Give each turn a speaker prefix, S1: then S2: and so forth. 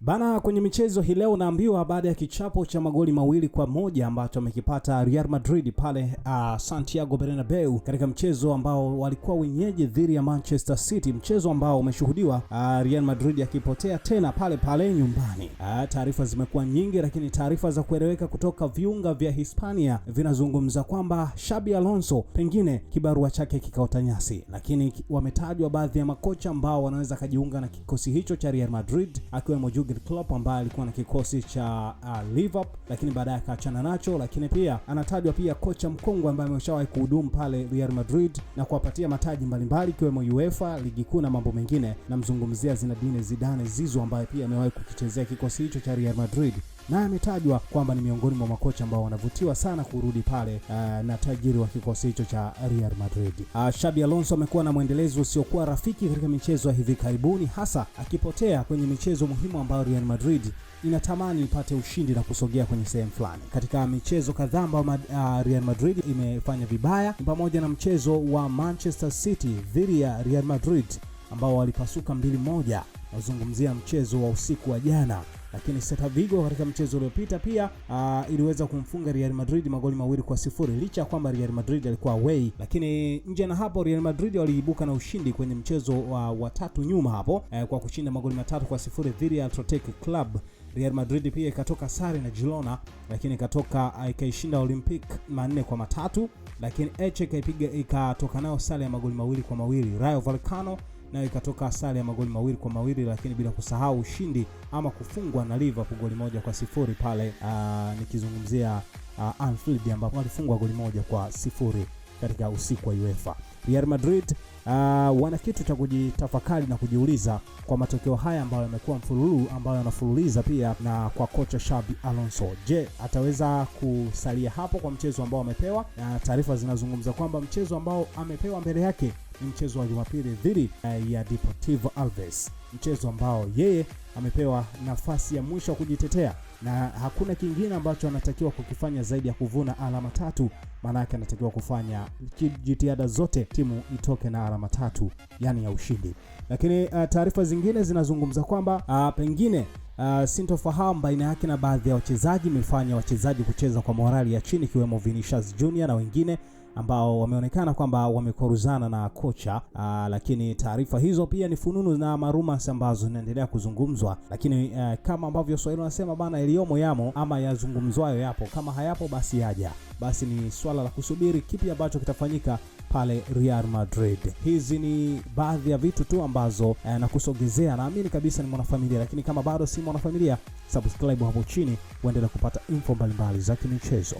S1: Bana, kwenye michezo hii leo naambiwa baada ya kichapo cha magoli 2-1 ambacho amekipata Real Madrid pale Santiago Bernabeu katika mchezo ambao walikuwa wenyeji dhidi ya Manchester City, mchezo ambao umeshuhudiwa Real Madrid akipotea tena pale pale nyumbani. Taarifa zimekuwa nyingi, lakini taarifa za kueleweka kutoka viunga vya Hispania vinazungumza kwamba Xabi Alonso pengine kibarua chake kikaota nyasi, lakini wametajwa baadhi ya makocha ambao wanaweza kujiunga na kikosi hicho cha Real Madrid, akiwemo Jurgen Klopp ambaye alikuwa na kikosi cha Liverpool lakini baadaye akaachana nacho. Lakini pia anatajwa pia kocha mkongwe ambaye ameshawahi kuhudumu pale Real Madrid na kuwapatia mataji mbalimbali ikiwemo UEFA, ligi kuu na mambo mengine. Namzungumzia Zinedine Zidane Zizou ambaye pia amewahi kukichezea kikosi hicho cha Real Madrid, naye ametajwa kwamba ni miongoni mwa makocha ambao wanavutiwa sana kurudi pale na tajiri wa kikosi hicho cha Real Madrid. Xabi Alonso amekuwa na mwendelezo usiokuwa rafiki katika michezo ya hivi karibuni, hasa akipotea kwenye michezo muhimu ambayo Real Madrid inatamani ipate ushindi na kusogea kwenye sehemu fulani. Katika michezo kadhaa ambayo Real Madrid imefanya vibaya ni pamoja na mchezo wa Manchester City dhidi ya Real Madrid ambao walipasuka 2-1. Nazungumzia mchezo wa usiku wa jana. Lakini Celta Vigo katika mchezo uliopita pia iliweza kumfunga Real Madrid magoli 2-0 licha ya kwamba Real Madrid alikuwa away. Lakini nje na hapo, Real Madrid waliibuka na ushindi kwenye mchezo wa tatu nyuma hapo kwa kushinda magoli 3-0 dhidi ya Athletic Club. Real Madrid pia ikatoka sare na Girona, lakini ikaishinda Olympic 4-3, lakini Elche ikaipiga ikatoka nao sare ya magoli 2-2. Rayo Vallecano nayo ikatoka sare ya magoli 2-2, lakini bila kusahau ushindi ama kufungwa na Liverpool goli 1-0 pale, nikizungumzia Anfield ambapo walifungwa goli 1-0 katika usiku wa UEFA. Real Madrid wana kitu cha kujitafakari na kujiuliza kwa matokeo haya ambayo yamekuwa mfululu, ambayo yanafululiza pia na kwa kocha Xabi Alonso. Je, ataweza kusalia hapo kwa mchezo ambao amepewa? Na taarifa zinazungumza kwamba mchezo ambao amepewa mbele yake ni mchezo wa Jumapili dhidi ya Deportivo Alves, mchezo ambao yeye amepewa nafasi ya mwisho wa kujitetea na hakuna kingine ambacho anatakiwa kukifanya zaidi ya kuvuna alama 3. Maana yake anatakiwa kufanya jitihada zote timu itoke na alama 3, yani ya ushindi. Lakini taarifa zingine zinazungumza kwamba pengine sintofahamu baina yake na baadhi ya wachezaji imefanya wachezaji kucheza kwa morali ya chini, ikiwemo Vinicius Junior na wengine ambao wameonekana kwamba wamekoruzana na kocha. Lakini taarifa hizo pia ni fununu na marumas ambazo zinaendelea kuzungumzwa. Lakini kama ambavyo Swahili wanasema bana, yaliyomo yamo ama yazungumzwayo yapo, kama hayapo basi yaja. Basi ni swala la kusubiri kipi ambacho kitafanyika pale Real Madrid. Hizi ni baadhi ya vitu tu ambazo nakusogezea. Naamini kabisa ni mwanafamilia, lakini kama bado si mwanafamilia, subscribe hapo chini uendelee kupata info mbalimbali za kimichezo.